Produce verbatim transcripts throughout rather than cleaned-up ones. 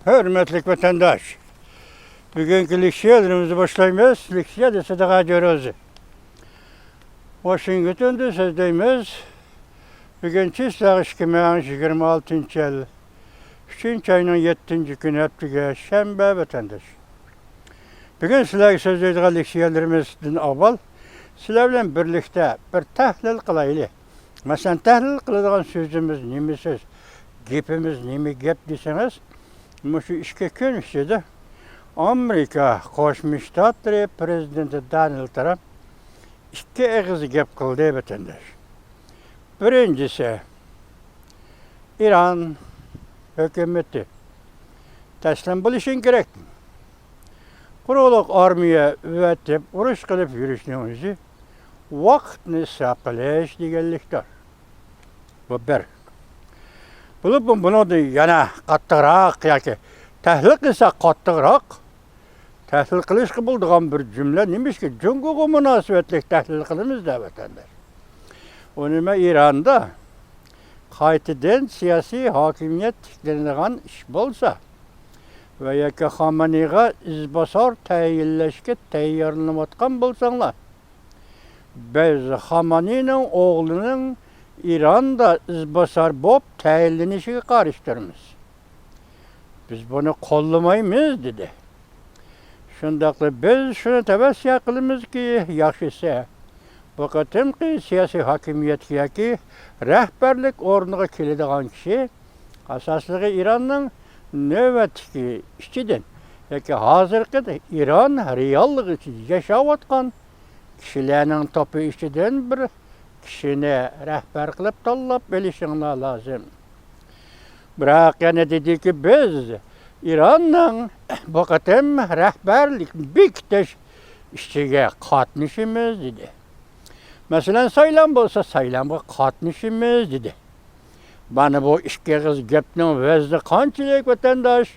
ھۆرمەتلىك ۋەتەنداش، بۈگۈنكى لېكسىيەلىرىمىزنى باشلايمىز. لېكسىيە دېسە دەغا جۆرۆزى. ۋاشىنگتوندىن سۆزلەيمىز. بۈگۈن چىسلاغ ئىككى مىڭ يىگىرمە ئالتىنچى يىل، ئۈچىنچى ئاينىڭ يەتتىنچى كۈنى، ھەپتىگە شەنبە، ۋەتەنداش. بۈگۈن سىلەرگە سۆزلەيدىغان لېكسىيەلىرىمىزدىن ئاۋۋال سىلەر بىلەن بىرلىكتە بىر تەھلىل قىلايلى. مەسىلەن، تەھلىل قىلىدىغان سۆزىمىز نېمە سۆز، گېپىمىز نېمە گەپ دېسىڭىز، مۇشۇ ئىككى كۈن ئىچىدە ئامېرىكا قوشما شتاتلىرى پىرېزىدېنتى دونالد ترامپ ئىككى ئېغىز گەپ قىلدى، ۋەتەنداش. بىرىنچىسى، ئىران ھۆكۈمىتى تەسلىم بولۇشىڭ كېرەك. قۇرۇقلۇق ئارمىيە ئەۋەتىپ ئۇرۇش قىلىپ يۈرۈشنىڭ ئۆزى ۋاقىتنى ئىسراپ قىلىش دېگەنلىكتۇر. بۇ بىر. بولۇپمۇ بۇنىڭدىن يەنە قاتتىقراق ياكى تەھلىل قىلسا قاتتىقراق تەھلىل قىلىشقا بولىدىغان بىر جۈملە نېمىشقا جۇڭگوغا مۇناسىۋەتلىك تەھلىل قىلىمىز دە، ۋەتەنداش؟ ئۇ نېمە، ئىراندا قايتىدىن سىياسىي ھاكىمىيەت تىكلىنىدىغان ئىش بولسا ۋە ياكى خامانىيغا ئىزباسار تەيىنلەشكە تەييارلىنىۋاتقان بولساڭلار، بىز خامانىينىڭ ئوغلىنىڭ ئىراندا ئىزباسار بولۇپ تەيىنلىنىشىگە قارشى تۇرىمىز. بىز بۇنى قوللىمايمىز، دېدى. شۇنداقلا بىز شۇنى تەۋسىيە قىلىمىزكى، ياخشىسى، بۇ قېتىمقى سىياسىي ھاكىمىيەتكە ياكى رەھبەرلىك ئورنىغا كېلىدىغان كىشى، ئاساسلىقى ئىراننىڭ نۆۋەتتىكى ئىچىدىن ياكى ھازىرقى ئىران رېئاللىقى ئىچىدە ياشاۋاتقان كىشىلەرنىڭ توپى ئىچىدىن بىر كىشىنى رەھبەر قىلىپ تاللاپ ئېلىشىڭلار لازىم. بىراق يەنە دېدىكى، بىز ئىراننىڭ بۇ قېتىم رەھبەرلىك بېكىتىش ئىشىگە قاتنىشىمىز، دېدى. مەسىلەن، سايلام بولسا، سايلامغا قاتنىشىمىز، دېدى. مانا بۇ ئىككى ئېغىز گەپنىڭ ۋەزنى قانچىلىك، ۋەتەنداش؟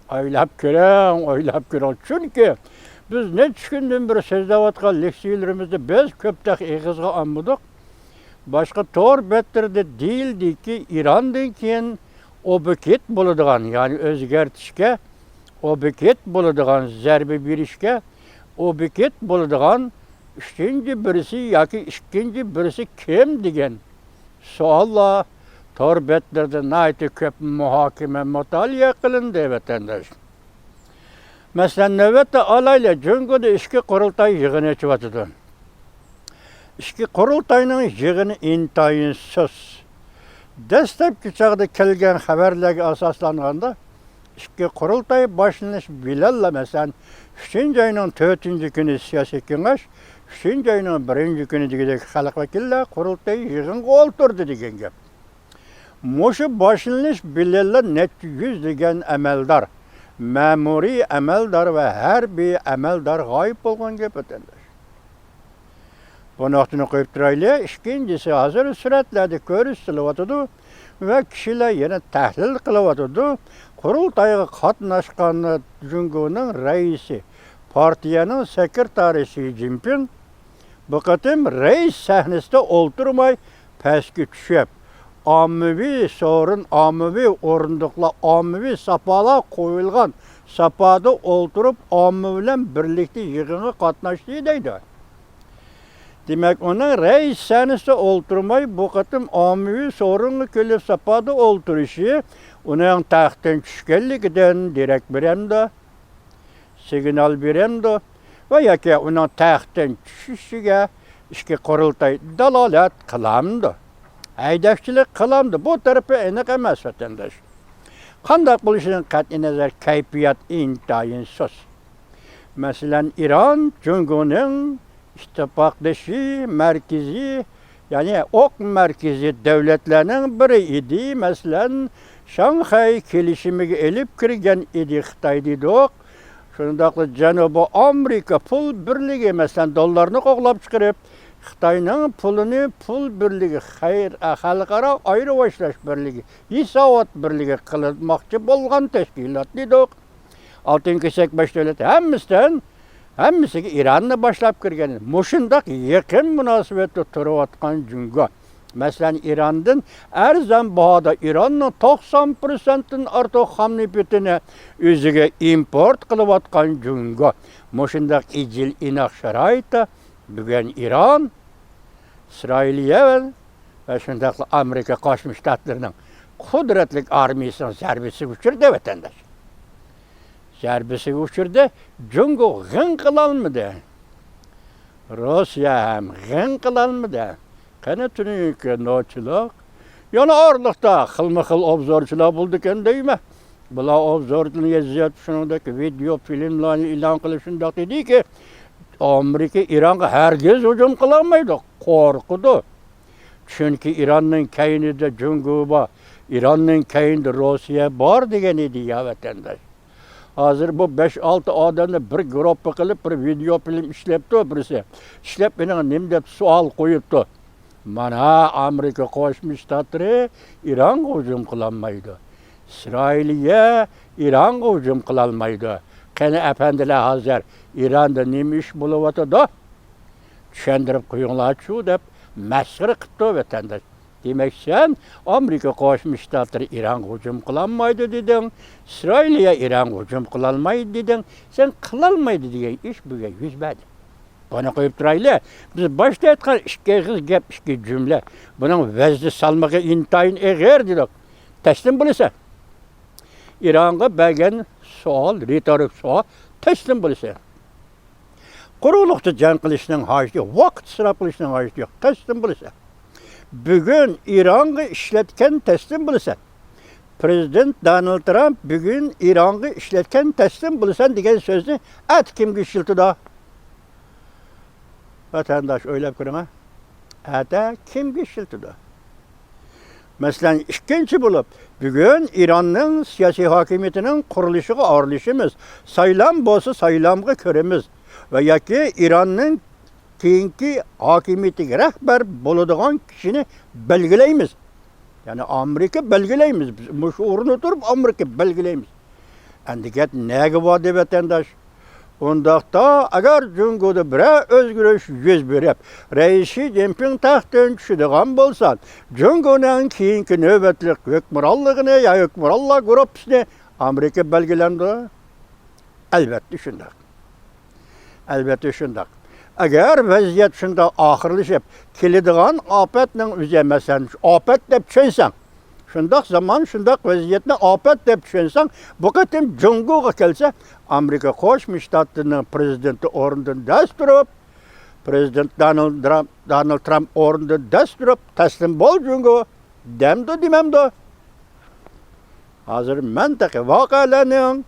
ئويلاپ كۆرۈڭ، ئويلاپ كۆرۈڭ. چۈنكى بىز نەچچە كۈندىن بېرى سۆزلەۋاتقان لېكسىيەلىرىمىزدە بىز كۆپ تېخى ئېغىزغا ئالمىدۇق. باشقا تور بەتلىرىدە دېيىلدىكى، ئىراندىن كېيىن ئوبيېكت بولىدىغان، يەنى ئۆزگەرتىشكە ئوبيېكت بولىدىغان، زەربە بېرىشكە ئوبيېكت بولىدىغان ئۈچىنچى بىرسى ياكى ئىككىنچى بىرسى كىم دېگەن سوئاللار تور بەتلىرىدە ناھايىتى كۆپ مۇھاكىمە، مۇتالىئە قىلىندى، ۋەتەنداش. مەسىلەن، نۆۋەتتە ئالايلى، جۇڭگودا ئىچكى قۇرۇلتاي يىغىنى ئېچىۋاتىدۇ. ئىچكى قۇرۇلتاينىڭ يىغىنى ئىنتايىن سۇس. دەسلەپكى چاغدا كەلگەن خەۋەرلەرگە ئاساسلانغاندا، ئىچكى قۇرۇلتاي باشلىنىش بىلەنلا، مەسىلەن، ئۈچىنچى ئاينىڭ تۆتىنچى كۈنى سىياسىي كېڭەش، ئۈچىنچى ئاينىڭ بىرىنچى كۈنى دېگۈدەك خەلق ۋەكىللەر قۇرۇلتاي يىغىنغا ئولتۇردى دېگەن گەپ. مۇشۇ باشلىنىش بىلەنلا نەچچە يۈزلىگەن ئەمەلدار، مەمۇرىي ئەمەلدار ۋە ھەربىي ئەمەلدار غايىب بولغان گەپ، ۋەتەنداش. بۇ نۇقتىنى قويۇپ تۇرايلى. ئىككىنچىسى، ھازىر سۈرەتلەردە كۆرسىتىلىۋاتىدۇ ۋە كىشىلەر يەنە تەھلىل قىلىۋاتىدۇ. قۇرۇلتايغا قاتناشقان جۇڭگونىڭ رەئىسى، پارتىيەنىڭ سېكرېتارى شى جىنپىڭ بۇ قېتىم رەئىس سەھنىسىدە ئولتۇرماي، پەسكە چۈشۈپ، ئاممىۋى سورۇن، ئاممىۋى ئورۇندۇقلار، ئاممىۋى ساپالار قويۇلغان ساپادا ئولتۇرۇپ، ئامما بىلەن بىرلىكتە يىغىنغا قاتناشتى دەيدۇ. دېمەك، ئۇنىڭ رەئىس سەھنىسىدە ئولتۇرماي، بۇ قېتىم ئاممىۋى سورۇنغا كېلىپ ساپادا ئولتۇرۇشى ئۇنىڭ تەختتىن چۈشكەنلىكىدىن دېرەك بېرەمدۇ؟ سىگنال بېرەمدۇ؟ ۋە ياكى ئۇنىڭ تەختتىن چۈشۈشىگە ئىچكى قۇرۇلتاي دالالەت قىلامدۇ؟ ھەيدەكچىلىك قىلامدۇ؟ بۇ تەرىپى ئېنىق ئەمەس، ۋەتەنداش. قانداق بولۇشىدىن قەتئىينەزەر، كەيپىيات ئىنتايىن سۇس. مەسىلەن، ئىران جۇڭگونىڭ ئىتتىپاقدىشى، مەركىزىي، يەنى ئوق مەركىزىي دۆلەتلەرنىڭ بىرى ئىدى. مەسىلەن، شاڭخەي كېلىشىمىگە ئېلىپ كىرگەن ئىدى خىتاي دېدۇق. شۇنداقلا جەنۇبىي ئامېرىكا پۇل بىرلىكى، مەسىلەن، دوللارنى قوغلاپ چىقىرىپ، خىتاينىڭ پۇلىنى پۇل بىرلىكى، خەير-، خەلقئارا ئايرىۋاشلاش بىرلىكى، ھېسابات بىرلىكى قىلماقچى بولغان تەشكىلات دېدۇق. ئالتۇن كېسەك باش دۆلەت ھەممىسىدىن، ھەممىسىگە ئىراننى باشلاپ كىرگەن، مۇشۇنداق يېقىن مۇناسىۋەتتە تۇرۇۋاتقان جۇڭگو. مەسىلەن، ئىراندىن ئەرزان باھادا ئىراننىڭ توقسان پىرسەنتتىن ئارتۇق خام نېفىتىنى ئۆزىگە ئىمپورت قىلىۋاتقان جۇڭگو. مۇشۇنداق ئىجىل ئىناق شارائىتتا بۈگۈن ئىران، ئىسرائىلىيە ۋە شۇنداقلا ئامېرىكا قوشما شتاتلىرىنىڭ قۇدرەتلىك ئارمىيىسىنىڭ زەربىسىگە ئۇچرىدى، ۋەتەنداش. زەربىسىگە ئۇچرىدى. جۇڭگو غىڭ قىلالمىدى. روسىيە ھەم غىڭ قىلالمىدى. قېنى تۈنۈگۈنكى نوچىلىق؟ يەنە ئارىلىقتا خىلمۇ خىل ئوبزورچىلار بولىدىكەن دەيمەن. بۇلار ئوبزورچىلار يېزىپ، شۇنىڭدەك ۋىدېئو فىلىملارنى ئېلان قىلىپ شۇنداق دېدىكى، ئامېرىكا ئىرانغا ھەرگىز ھۇجۇم قىلالمايدۇ، قورقىدۇ. چۈنكى ئىراننىڭ كەينىدە جۇڭگو بار، ئىراننىڭ كەينىدە روسىيە بار دېگەن ئىدىيە، ۋەتەنداش. ھازىر بۇ بەش-ئالتە ئادەمنى بىر گۇرۇپپا قىلىپ، بىر ۋىدېئو فىلىم ئىشلەپتۇ بىرسى. ئىشلەپ، مېنىڭ نېمە دەپ سوئال قويۇپتۇ. مانا، ئامېرىكا قوشما شتاتلىرى ئىرانغا ھۇجۇم قىلالمايدۇ. ئىسرائىلىيە ئىرانغا ھۇجۇم قىلالمايدۇ. قېنى، ئەپەندىلەر، ھازىر ئىراندا نېمە ئىش بولۇۋاتىدۇ؟ چۈشەندۈرۈپ قويۇڭلارچۇ، دەپ مەسخىرە قىپتۇ، ۋەتەنداش. دېمەك، سەن ئامېرىكا قوشما شتاتلىرى ئىرانغا ھۇجۇم قىلالمايدۇ دېدىڭ، ئىسرائىلىيە ئىرانغا ھۇجۇم قىلالمايدۇ دېدىڭ. سەن قىلالمايدۇ دېگەن ئىش بۈگۈن يۈز بەردى. بۇنى قويۇپ تۇرايلى. بىز باشتا ئېيتقان ئىككى ئېغىز گەپ، ئىككى جۈملە، بۇنىڭ ۋەزنى سالمىقى ئىنتايىن ئېغىر دېدۇق. تەسلىم بولىسەن. ئىرانغا بەرگەن سوئال، رېتورىك سوئال، تەسلىم بولىسەن. قۇرۇقلۇقتا جەڭ قىلىشنىڭ ھاجىتى يوق، ۋاقىت ئىسراپ قىلىشنىڭ ھاجىتى يوق، تەسلىم بولىسەن. بۈگۈن ئىرانغا ئىشلەتكەن تەسلىم بولىسەن. پرېزىدېنت دونالد ترامپ بۈگۈن ئىرانغا ئىشلەتكەن تەسلىم بولىسەن دېگەن سۆزنى ئەتە كىمگە ئىشلىتىدۇ؟ ۋەتەنداش، ئويلاپ كۆرۈڭە. ئەتە كىمگە ئىشلىتىدۇ؟ مەسىلەن، ئىككىنچى بولۇپ، بۈگۈن ئىراننىڭ سىياسىي ھاكىمىيىتىنىڭ قۇرۇلۇشىغا ئارىلىشىمىز. سايلام بولسا، سايلامغا كىرىمىز ۋە ياكى ئىراننىڭ كېيىنكى ھاكىمىيىتىگە رەھبەر بولىدىغان كىشىنى بەلگىلەيمىز. يەنى ئامېرىكا بەلگىلەيمىز. بىز مۇشۇ ئورۇندا تۇرۇپ ئامېرىكا بەلگىلەيمىز. ئەمدى گەپ نەگە باردى، ۋەتەنداش؟ ئۇنداقتا، ئەگەر جۇڭگودا بىرەر ئۆزگىرىش يۈز بېرىپ، رەئىس شى جىنپىڭ تەختتىن چۈشىدىغان بولسا، جۇڭگونىڭ كېيىنكى نۆۋەتلىك ھۆكۈمرانلىقىنى يا ھۆكۈمرانلار گۇرۇپپىسىنى ئامېرىكا بەلگىلەمدۇ؟ ئەلۋەتتە شۇنداق. ئەلۋەتتە شۇنداق. ئەگەر ۋەزىيەت شۇنداق ئاخىرلىشىپ، كېلىدىغان ئاپەتنىڭ ئۆزى، مەسىلەن، شۇ ئاپەت دەپ چۈشەنسەڭ، شۇنداق زامان، شۇنداق ۋەزىيەتنى ئاپەت دەپ چۈشەنسەڭ، بۇ قېتىم جۇڭگوغا كەلسە، ئامېرىكا قوشما شتاتلىرىنىڭ پرېزىدېنتى ئورنىدىن دەس تۇرۇپ، پرېزىدېنت دونالد ترامپ، دونالد ترامپ ئورنىدىن دەس تۇرۇپ، تەسلىم بول جۇڭگو، دەمدۇ دېمەمدۇ؟ ھازىر مەنتىقىي ۋەقەلەرنىڭ،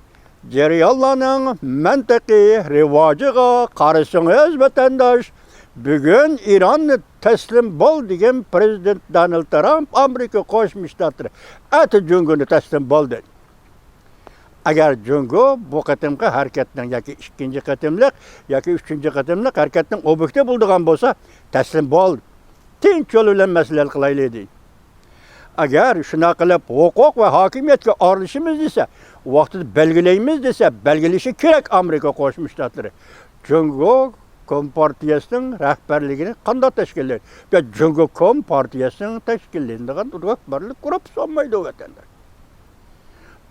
جەريانلارنىڭ مەنتىقىي رىۋاجىغا قارىسىڭىز، ۋەتەنداش، بۈگۈن ئىراننى تەسلىم بول دېگەن پرېزىدېنت دونالد ترامپ، ئامېرىكا قوشما شتاتلىرى، ئەتە جۇڭگونى تەسلىم بول دېدى. ئەگەر جۇڭگو بۇ قېتىمقى ھەرىكەتنىڭ ياكى ئىككىنچى قېتىملىق ياكى ئۈچىنچى قېتىملىق ھەرىكەتنىڭ ئوبيېكتى بولىدىغان بولسا، تەسلىم بول. تىنچ يول بىلەن مەسىلە ھەل قىلايلى دېدى. ئەگەر شۇنداق قىلىپ ھوقۇق ۋە ھاكىمىيەتكە ئارىلىشىمىز دېسە، ۋاقتىدا بەلگىلەيمىز دېسە، بەلگىلىشى كېرەك ئامېرىكا قوشما شتاتلىرى. جۇڭگو كومپارتىيەسىنىڭ رەھبەرلىكىنى قانداق تەشكىللەيدۇ؟ يا جۇڭگو كومپارتىيەسىنىڭ تەشكىللىنىدىغان رەھبەرلىك گۇرۇپپىسى بولمايدۇ، ۋەتەنداش.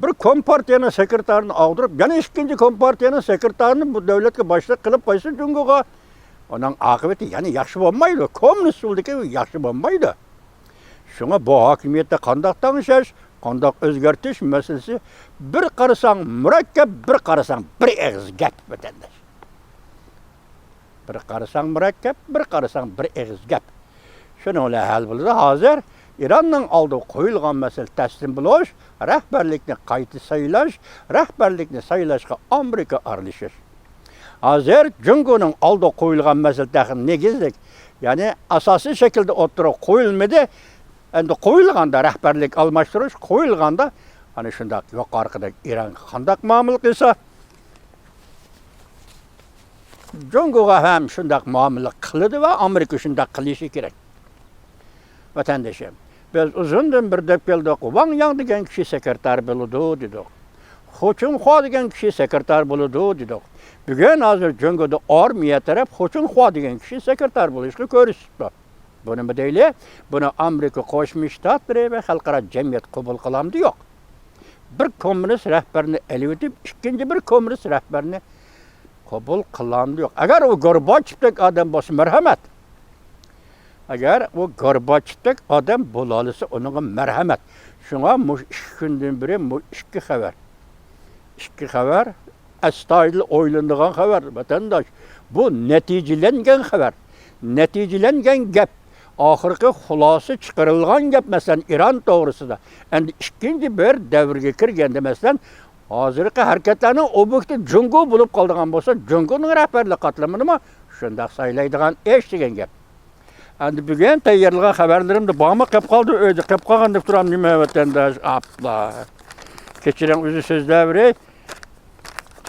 بىر كومپارتىيەنىڭ سېكرېتارىنى ئاغدۇرۇپ، يەنە ئىككىنچى كومپارتىيەنىڭ سېكرېتارىنى بۇ دۆلەتكە باشلىق قىلىپ قويسا جۇڭگوغا، ئۇنىڭ ئاقىۋىتى يەنە ياخشى بولمايدۇ. كوممۇنىست ئۇسۇلدىكى ياخشى بولمايدۇ. شۇڭا بۇ ھاكىمىيەتتە قانداق تەڭشەش، قانداق ئۆزگەرتىش مەسىلىسى بىر قارىساڭ مۇرەككەپ، بىر قارىساڭ بىر ئېغىز گەپ، ۋەتەنداش. بىر قارىساڭ مۇرەككەپ، بىر قارىساڭ بىر ئېغىز گەپ. شۇنىڭ بىلەن ھەل بولىدۇ. ھازىر ئىراننىڭ ئالدىغا قويۇلغان مەسىلە تەسلىم بولۇش، رەھبەرلىكنى قايتا سايلاش، رەھبەرلىكنى سايلاشقا ئامېرىكا ئارىلىشىش. ھازىر جۇڭگونىڭ ئالدىغا قويۇلغان مەسىلە تېخى نېگىزلىك، يەنى ئاساسىي شەكىلدە ئوتتۇرىغا قويۇلمىدى. ئەمدى قويۇلغاندا، رەھبەرلىك ئالماشتۇرۇش قويۇلغاندا، ئەنە شۇنداق يۇقىرىقىدەك ئىرانغا قانداق مۇئامىلە قىلسا، جۇڭگوغا ھەم شۇنداق مۇئامىلە قىلىدۇ ۋە ئامېرىكا شۇنداق قىلىشى كېرەك. ۋەتەندىشىم، بىز ئۇزۇندىن بېرى دەپ كەلدۇق، ۋاڭ ياڭ دېگەن كىشى سېكرېتار بولىدۇ دېدۇق. خۇ چۈنخۇا دېگەن كىشى سېكرېتار بولىدۇ دېدۇق. بۈگۈن ھازىر جۇڭگودا ئارمىيە تەرەپ خۇ چۈنخۇا دېگەن كىشى سېكرېتار بولۇشقا كۆرۈشۈپتۇ. بۇنىمۇ دەيلى، بۇنى ئامېرىكا قوشما شتاتلىرى ۋە خەلقئارا جەمئىيەت قوبۇل قىلامدۇ؟ يوق. بىر كوممۇنىست رەھبەرنى ئېلىۋېتىپ، ئىككىنچى بىر كوممۇنىست رەھبەرنى قوبۇل قىلامدۇ؟ يوق. ئەگەر ئۇ گورباچېۋتەك ئادەم بولسا، مەرھەمەت. ئەگەر ئۇ گورباچېۋتەك ئادەم بولالىسا، ئۇنىڭغا مەرھەمەت. شۇڭا مۇشۇ ئىككى كۈندىن بېرى بۇ ئىككى خەۋەر، ئىككى خەۋەر ئەستايىدىل ئويلىنىدىغان خەۋەر، ۋەتەنداش. بۇ نەتىجىلەنگەن خەۋەر، نەتىجىلەنگەن گەپ، ئاخىرقى خۇلاسە چىقىرىلغان گەپ، مەسىلەن، ئىران توغرىسىدا. ئەمدى ئىككىنچى بىر دەۋرگە كىرگەندە، مەسىلەن، ھازىرقى ھەرىكەتلەرنىڭ ئوبيېكتى جۇڭگو بولۇپ قالىدىغان بولسا، جۇڭگونىڭ رەھبەرلىك قاتلىمىنىمۇ شۇنداق سايلايدىغان ئىش دېگەن گەپ. ئەمدى بۈگۈن تەييارلىغان خەۋەرلىرىمدە بارمۇ، قېلىپ قالدى، ئۆيدە قېلىپ قالغان دەپ تۇرام، نېمە ۋەتەنداش؟ ئاپلا. كەچۈرۈڭ، ئۆزى سۆزلەۋېرەي.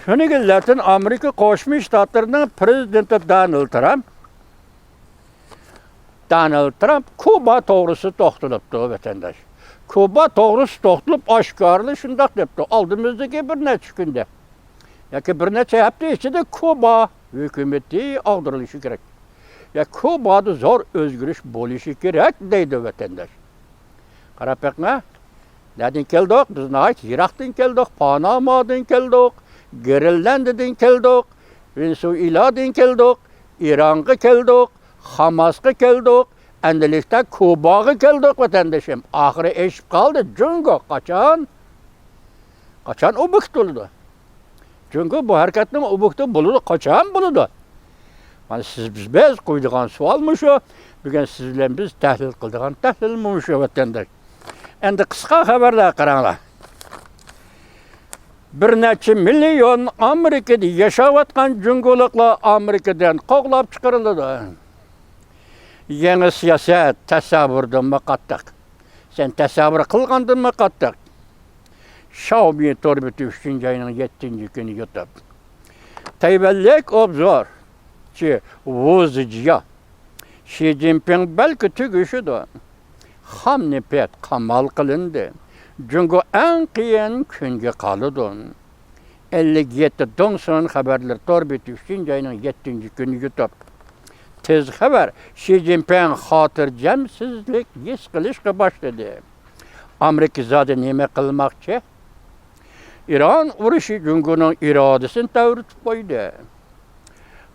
تۈنۈگۈن لاتىن ئامېرىكا قوشما شتاتلىرىنىڭ پرېزىدېنتى دونالد ترامپ، دونالد ترامپ كۇبا توغرىسىدا توختىلىپتۇ، ۋەتەنداش. كۇبا توغرىسىدا توختىلىپ، ئاشكارىلا شۇنداق دەپتۇ، ئالدىمىزدىكى بىر نەچچە كۈندە ياكى بىر نەچچە ھەپتە ئىچىدە كۇبا ھۆكۈمىتى ئاغدۇرۇلۇشى كېرەك. يا كۇبادا زور ئۆزگىرىش بولۇشى كېرەك دەيدۇ، ۋەتەنداش. قاراپ بېقىڭا، نەدىن كەلدۇق؟ بىز ناھايىتى يىراقتىن كەلدۇق. پانامادىن كەلدۇق، گرېنلاندىيەدىن كەلدۇق، ۋېنېسۇئېلادىن كەلدۇق، ئىرانغا كەلدۇق، خاماسقا كەلدۇق، ئەمدىلىكتە كۇباغا كەلدۇق، ۋەتەندىشىم. ئاخىرى ئېشىپ قالدى جۇڭگو. قاچان؟ قاچان ئوبيېكت بولىدۇ؟ جۇڭگو بۇ ھەرىكەتنىڭ ئوبيېكتى بولىدۇ، قاچان بولىدۇ؟ مانا سىز، بىز، بىز قويىدىغان سوئال مۇشۇ. بۈگۈن سىز بىلەن بىز تەھلىل قىلىدىغان تەھلىل مۇشۇ، ۋەتەنداش. ئەمدى قىسقا خەۋەرلەرگە قاراڭلار. بىر نەچچە مىليون ئامېرىكىدا ياشاۋاتقان جۇڭگولۇقلار ئامېرىكىدىن قوغلاپ چىقىرىلىدۇ. يېڭى سىياسەت تەسەۋۋۇردىنمۇ قاتتىق. سەن تەسەۋۋۇر قىلغاندىنمۇ قاتتىق. شياۋمى تور بېتى ئۈچىنچى ئاينىڭ يەتتىنچى كۈنى يۇتۇپ. تەيۋەنلىك ئوبزورچى ۋۇ زىجيا، شى جىنپىڭ بەلكى تۈگىشىدۇ. خام نېفىت قامال قىلىندى. جۇڭگو ئەڭ قىيىن كۈنگە قالىدۇ. ئەللىك يەتتە دوڭسۇن خەۋەرلىرى تور بېتى ئۈچىنچى ئاينىڭ يەتتىنچى كۈنى يۇتۇپ. تېز خەۋەر، شى جىنپىڭ خاتىرجەمسىزلىك ھېس قىلىشقا باشلىدى. ئامېرىكا زادى نېمە قىلماقچى؟ ئىران ئۇرۇشى جۇڭگونىڭ ئىرادىسىنى تەۋرىتىپ قويدى.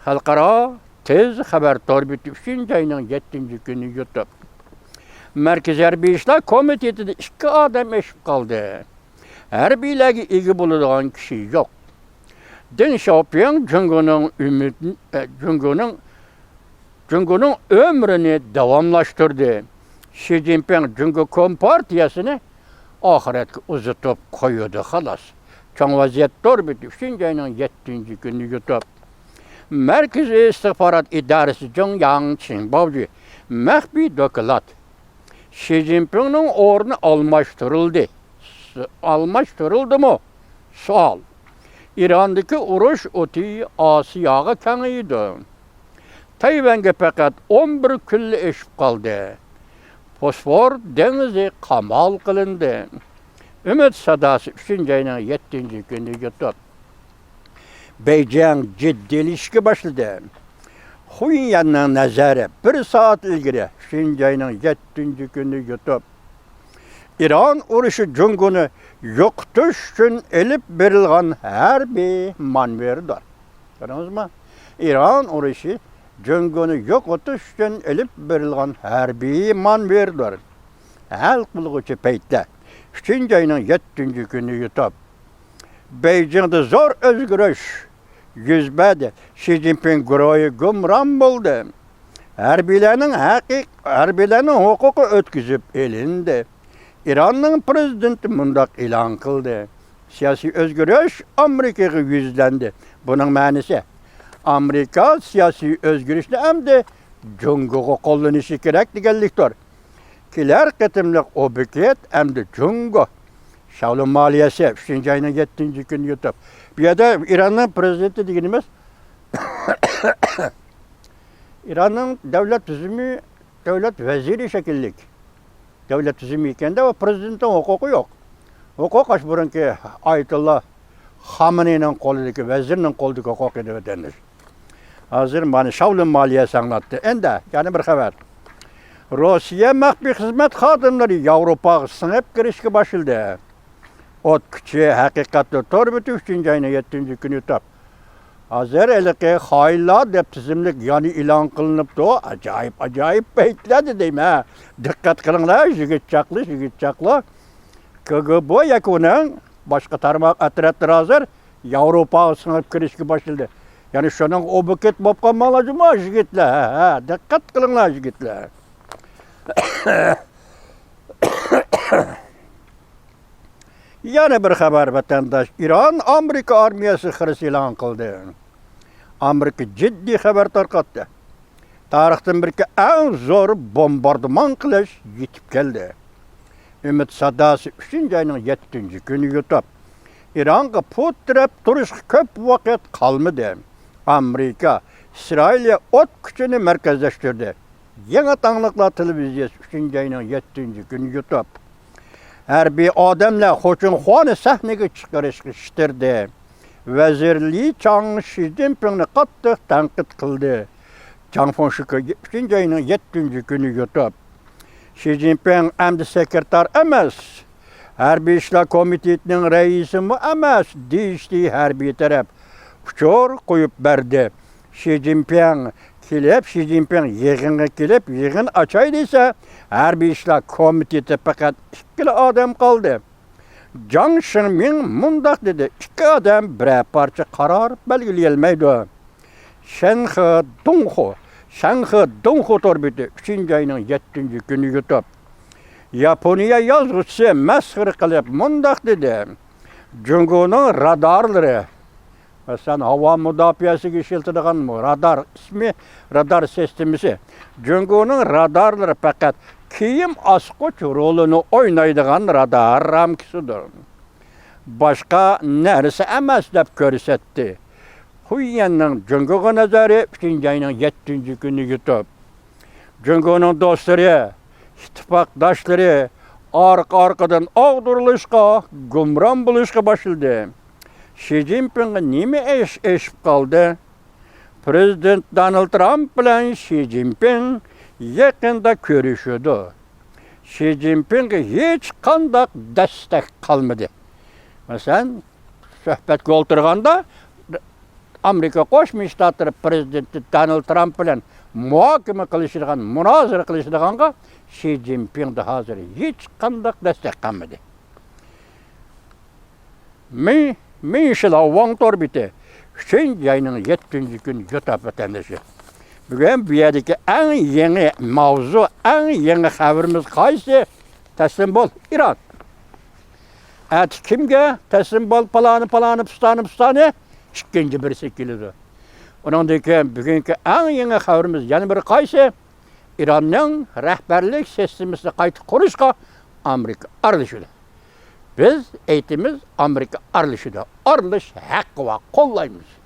خەلقئارا تېز خەۋەر تور بېتى ئۈچىنچى ئاينىڭ يەتتىنچى كۈنى يۇتۇپ. مەركىزىي ھەربىي ئىشلار كومىتېتىدا ئىككى ئادەم ئېشىپ قالدى. ھەربىيلەرگە ئىگە بولىدىغان كىشى يوق. دېڭ شياۋپىڭ جۇڭگونىڭ ئۈمىد، ئە، جۇڭگونىڭ، جۇڭگونىڭ ئۆمرىنى داۋاملاشتۇردى. شى جىنپىڭ جۇڭگو كومپارتىيەسىنى ئاخىرەتكە ئۇزىتىپ قويىدۇ، خالاس. چوڭ ۋەزىيەت تور بېتى ئۈچىنچى ئاينىڭ يەتتىنچى كۈنى يۇتۇپ. مەركىزىي ئىستىخبارات ئىدارىسى جۇڭياڭ چىڭباۋجى مەخپىي دوكلات. شى جىنپىڭنىڭ ئورنى ئالماشتۇرۇلدى. س-، ئالماشتۇرۇلدىمۇ؟ سوئال. ئىراندىكى ئۇرۇش ئوتى ئاسىياغا كېڭىيىدۇ. تەيۋەنگە پەقەت ئون بىر كۈنلا ئېشىپ قالدى. بوسفور دېڭىزى قامال قىلىندى. ئۈمىد ساداسى ئۈچىنچى ئاينىڭ يەتتىنچى كۈنى يۇتۇپ. بېيجىڭ جىددىيلىشىشكە باشلىدى. خۇييەننىڭ نەزەرى بىر سائەت ئىلگىرى، ئۈچىنچى ئاينىڭ يەتتىنچى كۈنى يۇتۇپ. ئىران ئۇرۇشى جۇڭگونى يوقىتىش ئۈچۈن ئېلىپ بېرىلغان ھەربىي مانېۋىردۇر. كۆردىڭىزمۇ؟ ئىران ئۇرۇشى جۇڭگونى يوقىتىش ئۈچۈن ئېلىپ بېرىلغان ھەربىي مانېۋىردۇر. ھەل قىلغۇچى پەيتتە، ئۈچىنچى ئاينىڭ يەتتىنچى كۈنى يۇتۇپ. بېيجىڭدا زور ئۆزگىرىش يۈز بەردى. شى جىنپىڭ گۇرۇھى گۇمران بولدى. ھەربىيلەرنىڭ ھەقىق-، ھەربىيلەرنىڭ ھوقۇقى ئۆتكۈزۈپ ئېلىندى. ئىراننىڭ پرېزىدېنتى مۇنداق ئېلان قىلدى: سىياسىي ئۆزگىرىش ئامېرىكىغا يۈزلەندى. بۇنىڭ مەنىسى، ئامېرىكا سىياسىي ئۆزگىرىشنى ئەمدى جۇڭگوغا قوللىنىشى كېرەك دېگەنلىكتۇر. كېلەر قېتىملىق ئوبيېكت ئەمدى جۇڭگو. شاۋلۇن مالىيەسى ئۈچىنچى ئاينىڭ يەتتىنچى كۈنى يۇتۇپ. بۇ يەردە ئىراننىڭ پرېزىدېنتى دېگىنىمىز، ئىراننىڭ دۆلەت تۈزۈمى، دۆلەت ۋەزىرى شەكىللىك. دۆلەت تۈزۈمى ئىكەندە، ئۇ پرېزىدېنتنىڭ ھوقۇقى يوق. ھوقۇق ئاشۇ بۇرۇنقى ئايەتۇللا خامنېينىڭ قولىدىكى، ۋەزىرنىڭ قولىدىكى ھوقۇق ئىدى، ۋەتەنداش. ھازىر مانا شاۋلۇن مالىيەسى ئاڭلاتتى. ئەندى يەنە بىر خەۋەر. روسىيە مەخپىي خىزمەت خادىملىرى ياۋروپاغا سىڭىپ كىرىشكە باشلىدى. ئوت كۈچى ھەقىقەتنى تور بېتى ئۈچىنچى ئاينىڭ يەتتىنچى كۈنى يوتاپ. ھازىر ھېلىقى خائىنلار دەپ تىزىملىك يەنە ئېلان قىلىنىپتۇ. ئاجايىپ، ئاجايىپ پەيتلەردە دەيمەن. دىققەت قىلىڭلار، يىگىتچاقلار، يىگىتچاقلار. كىگىبو ياكى ئۇنىڭ باشقا تارماق ئەترەتلىرى ھازىر ياۋروپاغا سىڭىپ كىرىشكە باشلىدى. يەنى شۇنىڭغا ئوبكېت بولۇپ قالماڭلار جۇمۇ، يىگىتلەر. ھە، ھە، دىققەت قىلىڭلار، يىگىتلەر. يەنە بىر خەۋەر، ۋەتەنداش. ئىران ئامېرىكا ئارمىيەسى خىرىسى ئېلان قىلدى. ئامېرىكا جىددىي خەۋەر تارقاتتى. تارىختىن بىركى ئەڭ زور بومباردىمان قىلىش يېتىپ كەلدى. ئۈمىد ساداسى ئۈچىنچى ئاينىڭ يەتتىنچى كۈنى يوتاپ. ئىرانغا پۇت تىرەپ تۇرۇشقا كۆپ ۋاقىت قالمىدى. ئامېرىكا ئىسرائىلىيە ئوت كۈچىنى مەركەزلەشتۈردى. يېڭى تاڭلىقلار تېلېۋىزىيەسى ئۈچىنچى ئاينىڭ يەتتىنچى كۈنى يوتاپ. ھەربىي ئادەملەر خوچۇنخۇانى سەھنىگە چىقىرىشقا ئىتتىردى. ۋەزىر لى چاڭ شى جىنپىڭنى قاتتىق تەنقىد قىلدى. جاڭ فېڭشۈكى ئۈچىنچى ئاينىڭ يەتتىنچى كۈنى يوتاپ. شى جىنپىڭ ئەمدى سېكرېتار ئەمەس، ھەربىي ئىشلار كومىتېتىنىڭ رەئىسىمۇ ئەمەس، دېيىشتى ھەربىي تەرەپ ئۇچۇر قويۇپ بەردى. شى جىنپىڭ كېلىپ، شى جىنپىڭ يىغىنغا كېلىپ، يىغىن ئاچاي دېسە، ھەربىي ئىشلار كومىتېتى پەقەت ئىككىلا ئادەم قالدى. جاڭ شىڭمىڭ مۇنداق دېدى، ئىككى ئادەم بىرەر پارچە قارار بەلگىلىيەلمەيدۇ. شەنخې دۇڭخۇ، شەنخې دۇڭخۇ تور بېتى ئۈچىنچى ئاينىڭ يەتتىنچى كۈنى يوتاپ. ياپونىيە يازغۇچىسى مەسخىرە قىلىپ مۇنداق دېدى، جۇڭگونىڭ رادارلىرى، مەسىلەن، ھاۋا مۇداپىئەسىگە ئىشلىتىدىغان رادار ئىسمى، رادار سىستېمىسى، جۇڭگونىڭ رادارلىرى پەقەت كىيىم ئاسقۇچ رولىنى ئوينايدىغان رادار رامكىسىدۇر. باشقا نەرسە ئەمەس دەپ كۆرسەتتى. خۇييەننىڭ جۇڭگوغا نەزەرى ئۈچىنچى ئاينىڭ يەتتىنچى كۈنى يوتۇپ. جۇڭگونىڭ دوستلىرى، ئىتتىپاقداشلىرى ئارقا-ئارقىدىن ئاغدۇرۇلۇشقا، گۇمران بولۇشقا باشلىدى. شى جىنپىڭغا نېمە ئىش ئېشىپ قالدى؟ پرېزىدېنت دونالد ترامپ بىلەن شى جىنپىڭ يېقىندا كۆرۈشىدۇ. شى جىنپىڭغا ھېچقانداق دەستەك قالمىدى. مەسىلەن، سۆھبەتكە ئولتۇرغاندا، ئامېرىكا قوشما شتاتلىرى پرېزىدېنتى دونالد ترامپ بىلەن مۇھاكىمە قىلىشىدىغان، مۇنازىرە قىلىشىدىغانغا شى جىنپىڭدا ھازىر ھېچقانداق دەستەك قالمىدى. مىڭ، مىڭ شىلاۋ ۋاڭ تور بېتى، ئۈچىنچى ئاينىڭ يەتتىنچى كۈنى يوتاپ ۋەتەندىشى. بۈگۈن بۇ يەردىكى ئەڭ يېڭى ماۋزۇ، ئەڭ يېڭى خەۋىرىمىز قايسى؟ تەسلىم بول، ئىران. ئەتە كىمگە تەسلىم بول، پالانى، پالانى، پۇستانى، پۇستانى، ئىككىنچى بىرسى كېلىدۇ. ئۇنىڭدىن كېيىن بۈگۈنكى ئەڭ يېڭى خەۋىرىمىز يەنە بىرى قايسى؟ ئىراننىڭ رەھبەرلىك سىستېمىسىنى قايتا قۇرۇشقا ئامېرىكا ئارىلىشىدۇ. بىز ئېيتىمىز، ئامېرىكا ئارىلىشىدۇ. ئارىلىشىش ھەققى بار، قوللايمىز.